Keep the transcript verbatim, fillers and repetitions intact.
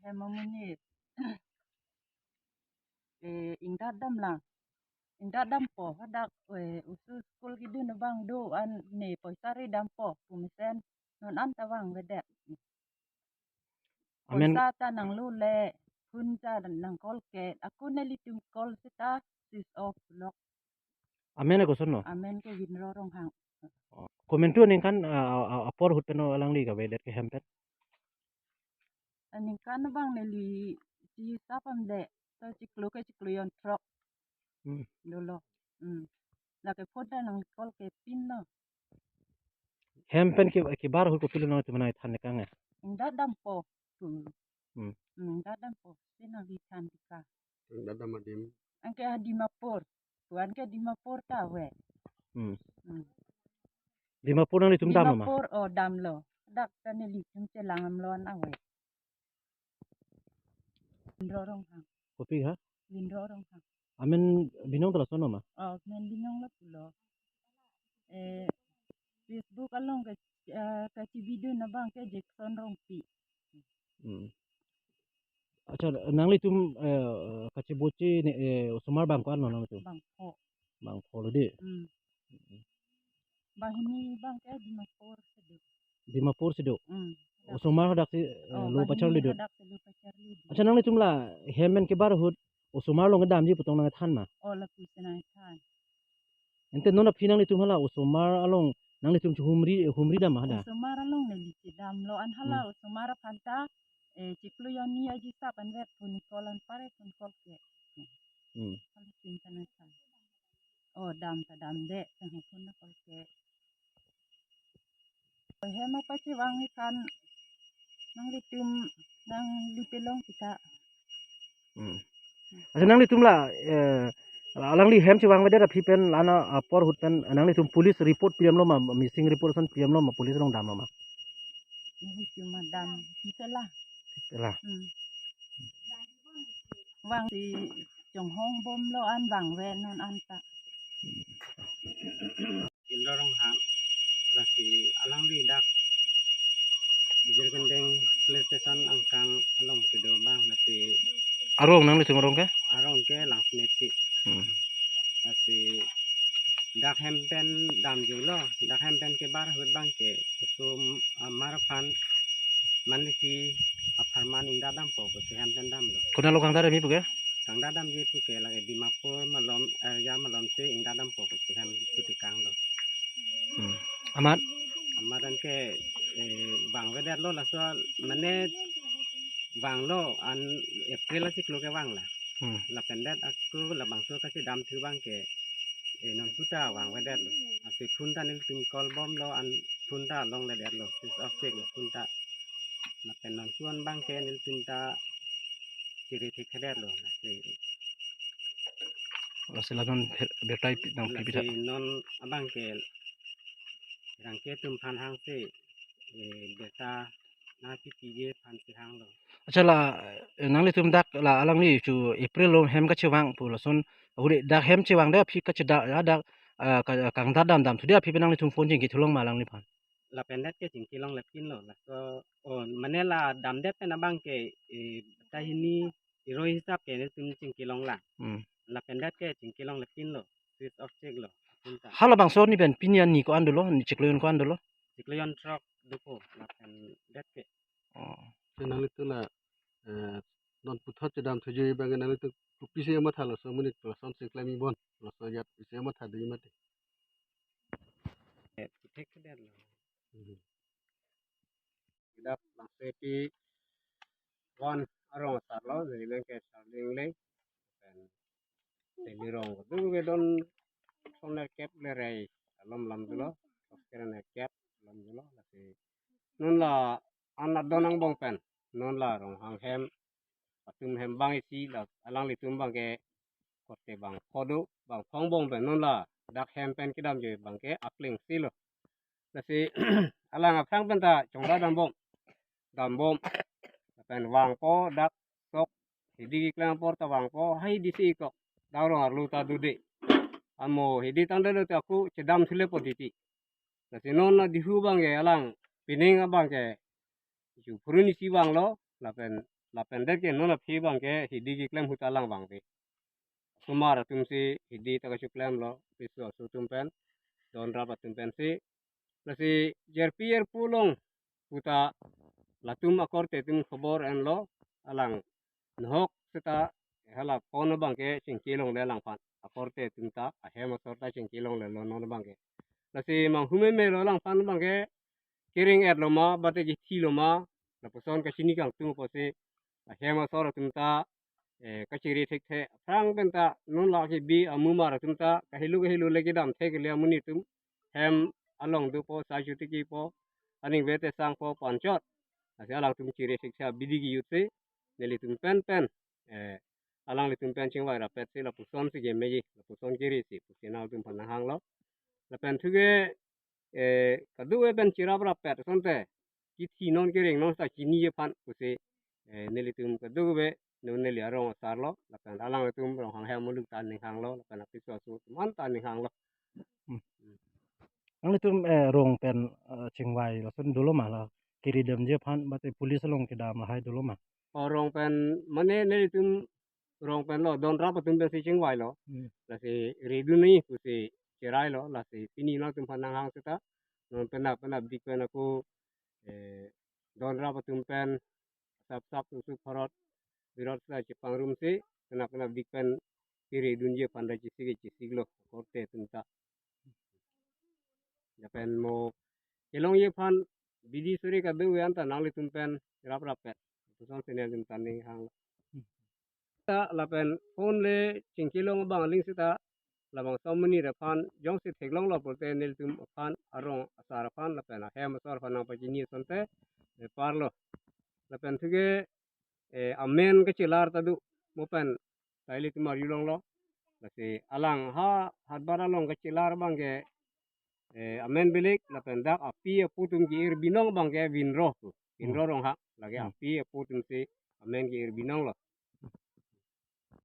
Hem amonit. Eh, ingdat damlang. Ingdat dampo, hadak, eh, oso school kedun abang do an ne poisa ri dampo, pu mesen non anta vangvedet. Amen. Poisa ta nanglo le, phone ta nang call ke, ako nelitum call seta switch off lo. Amen ke koson lo? Amen ke Winro Ronghang. Oh. Komantu aningkan, ah, ah, ah, apor ahut pen alangli kavedet ke hem pen? Aningkan abang neli si sapam de, ta chiklo ke chiklo jon throk. Hmm. Dolo. Hmm. Lake phone ta nang call ke pin lo. Hem pen ke, kebar ahut kopilo nangtum nangthan kang eh? Ingdat dampo. Hmm. Hmm. Hmm, ingdat dampo. Sina di than di ka. Ingdat dam adim. Anke Dimapur. Tuan ke Dimapur ta ave. Hmm. Hmm. Dimapur nanglitum dam ma? Dimapur, oh, damlo. Dak ta nelitum chelang damlo an ave. Winro Ronghang. Kopi ha? Winro Ronghang. Amen binong ta lason ma? Oh, amen binong lo pulo. Eh, Facebook along ke, eh, kachebi dun abang ke Jackson Rongpi. Hmm. Accha, nanglitum, eh, kacheboche ne, eh, osomar bang ko-an lo nangtum? Bangpho. Bangpho lo de. Hmm. Banghini abang ke Dimapur si do. Dimapur si do. Hmm. Osomar hadak si, eh, oh, lo banghini pacharli do. Hadak si lo pacharli do. Accha, nanglitum la hem pen kebar ahut osomar along kedamji pu tong nangthan ma? Oh, lapusi nangthan. Ante non aphi nanglitum hala osomar along nanglitum chehumri, eh, humri dam ma hadak? Osomar along neli chedamlo an hala. Hmm. Osomar aphan ta, eh, chiklo jon ni aji sap anvet phone call an pare phone call ke. Hmm. Hala sim sana sa. Oh, dam ta damde, tengah phone na call ke. Hem apachevang ikan nanglitum nangli pelong kita. Hmm. Accha, nanglitum la, eh, alangli hem chevangvedet aphi pen la-an apor ahut pen nanglitum police report pidamlo ma, missing report ason pidamlo ma, police along damlo ma? Nanglitum ma dam, kita la. Kita la. Hmm. Vangsi chonghong bomlo an vangve non anta. Winro Ronghang, lasi alangli dak Jirikinding police station angkang along kedo abang, lasi arong nanglitum arong ke? Arong ke Langsmeti. Hmm. Lasi dak hem pen damjuilo, dak hem pen kebar ahut abang ke oso, ah, mar aphan manisi apharman ingdat dampo pusi hem pen damlo. Konat lo kangdat damji pu ke? Kangdat damji pu ke lake Dimapur malom, eh, area malom si ingdat dampo pusi hem pu tekanglo. Hmm. Amat? Amat anke, eh, vangvedetlo laso mane vanglo an April achiklo ke vanglo. Hmm. Lapen det ako labangso kachedamthu abang ke, eh, nonputa vangvedetlo. Lasi phone ta nelitum call bomlo an phone ta longledetlo, switch off cheklo phone ta. Lapen nonpu an abang ke nelitum ta chiri thekthedetlo. Lasi, lasi la non pher-, birta pi-, nang pi-, lasi birta non abang ke rangke atum aphan hangsi, eh, birta nangpipiji aphan si hanglo. Accha, la, eh, nanglitum dak la alangli chu April lo hem kachevang pu lason, hure dak hem chevangde aphi kacheda, ya dak, ah, ka-, kangdat dam damthude aphi pen nanglitum phone chingkithu long ma alangliphan? Lapen det ke chingki longle pinlo, laso, oh, mane la damdet pen abang ke, eh, ta hini iroi hisap ke nelitum chingki longlang. Hmm. Lapen det ke chingki longle pinlo, switch off cheklo. Phone ta. Halabangso arni pen pini arni ko-an dolo, ni chiklo jon ko-an dolo? Chiklo jon throk dopo, lapen det ke. Oh. Te nanglitum la, eh, non puthot chedamthuji abang nanglitum kopisi mathalo, laso amonit lason si klem-i bon, laso ajat kopisi mathalo mati? Eh, puthek kedetlo. Hmm. Dak Langsmeti one arong asarlo, jadi abang ke Sarling Leng. Pen Delhi rong kedo kedon soner kep le rei alom lam dolo, soner kep alom dolo, lasi non la anat don angbong pen, non la Ronghang hem, atum hem bang isi la alanglitum abang ke korte bangpho do, bangpho angbong pen non la dak hem pen kedamji abang ke akling si lo. Lasi alang aphrang pen ta chongdat dambom, dambom. Lapen vangpo dak sok, hidi keklem apor ta vangpo, ha hidi si kok, dak rong arlo ta dode. Amo hidi tangdetlo te ako chedamthulepo titi. Lasi non adihu abang ke alang pining abang ke chu phuruni si vanglo, lapen Lapen det ke non aphi abang ke hidi keklem ahut alang abang ave. Osomar atum si hidi ta kacheklemlo, piso aso atum pen, don rap atum pen si. Lasi jerpi jerpo along puta latum akorte atum khobor enlo, alang nohok seta hala phone abang ke chingki longle alangphan. Akorte atum ta, ahem asor ta chingki longlelo non abang ke. Lasi manghu meme lo alangphan abang ke, kereng-etlo ma, mate kethilo ma, lapuson kachini kangtung apotsi ahem asor atum ta, eh, kachiri thekthe. Aphrang pen ta non la kebi amumar atum ta kahelo kahelo le kedam thek le amonit atum hem along dopo, sai chuti kipo, aning vete sangpo pu anchot. Lasi alangtum chiri thekthe abidi kejut si nelitum pen pen, eh, alanglitum pen chingvai rapet si lapuson si kemeji, lapuson kiri si pusi nangtum aphan nanghanglo. Lapen thuke, eh, kadokave pen chirap rapet asonte, kethi non kereng non seta chiniji aphan pusi, eh, nelitum kadokave, non neli arong asarlo, lapen alanglitum Ronghang hem muluk ta ninghanglo, lapen apiso aso atum an ta ninghanglo. Hmm. Nanglitum, eh, rong pen, eh, chingvai lason dolo ma, la kiri damji aphan, mate police along kedam lahai dolo ma? O, rong pen mane nelitum rong pen lo, don rap atum pen si chingvailo. Hmm. Lasi redun nangji pusi cherailo, lasi pini nangtum aphan nanghang seta, non penap penapdik pen ako, eh, don rap atum pen, sap sap tusuk phorot birot seta chepangrum si, penap penapdik pen kiri dunji aphan ta chesik chesiklo akorte atum ta. Lapen mo kelongji aphan bidi suri kadokave an ta nanglitum pen rap rapet, lapuson si nelitum ta ninghang. Ta lapen phone le chingki long abang aling seta labangso amonit aphan jongsi theklonglo pulote nelitum aphan, arong asar aphan lapen ahem asor aphan nangpachini asonte, eh, parlo. Lapen thuke, eh, amen kachelar ta do, mo pen ta ilitum arjulonglo. Lasi alang ha Hatbat along kachelar abang ke, eh, amen beleg, lapen dak api apo atum ke-ir binong abang ke Vinro pu. Vinro, hmm, Ronghang, lake, hmm, api apo atum si amen ke-ir binonglo.